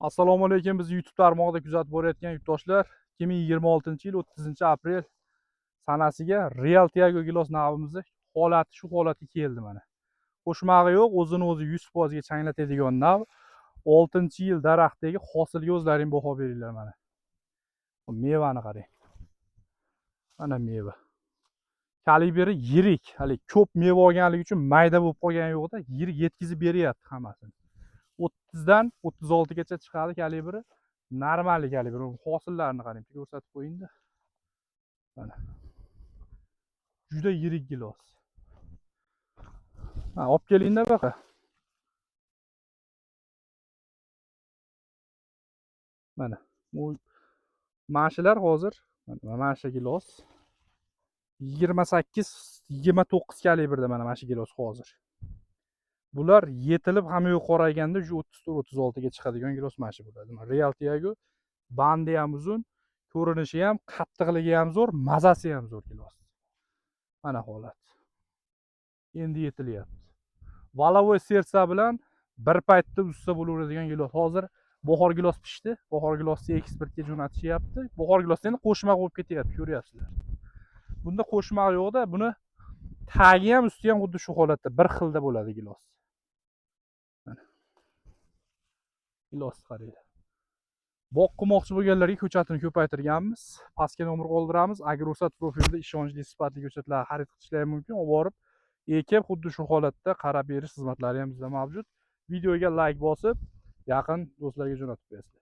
Assalomu alaykum, bizni YouTube tarmog'ida kuzatib borayotgan yurtdoshlar. 2026-yil 30-aprel sanasiga Real Tiago gilos navimizni holati shu holatga keldi mana. Qo'shmog'i yo'q, o'zini o'zi 100% ga changlatadigan nav. 6-yil daraxtdagi hosilga o'zlaring baho beringlar mana. Bu mevani qarang. Mana meva. Kalibri yirik, hali ko'p meva olganligi uchun mayda bo'lib qolgani yo'qda, yirik yetkazib beryapti hammasini. 30 dan 36 gacha chiqadi kalibri. Normal kalibr. Hosillarni qarang, ko'rsatib qo'ying-da. Mana. Juda yirik gilos. Ha, olib kelingda baqa. Mana bu mana hozir mana shu gilos 28 29 kalibrda mana shu gilos hozir. Bular yetilib hamma yoq qorayganda shu 34 36 ga chiqadigan gilos mana shu bo'ladi. Mana Real Tiago bandi ham uzun, ko'rinishi ham, qattiqligi ham zo'r, mazasi ham zo'r gilos. Mana holat. Endi yetilyapti. Валовой сердца bilan bir paytda uzsa bo'laveradigan gilos. Hozir bahor gilos pishdi. Bahor gilosni eksportga jo'natishyapti. Bahor gilosda endi qo'shma bo'lib ketyapti, ko'ryapsizlar. Bunda qo'shma yo'qda, buni tagi ham usti ham xuddi shu holatda bir xilda bo'ladi gilos. Mana. Gilosni qaranglar. Bog' qilmoqchi bo'lganlarga ko'chatini ko'paytirganmiz. Pastga nomer qoldiramiz. Agrosat profilida ishonchli, sifatli ko'chatlar xarid qilishlari mumkin. Olib borib ekib, xuddi shu holatda qarab berish xizmatlari ham bizda mavjud. Videoga like bosib, yaqin do'stlarga jo'natib qo'yasizlar.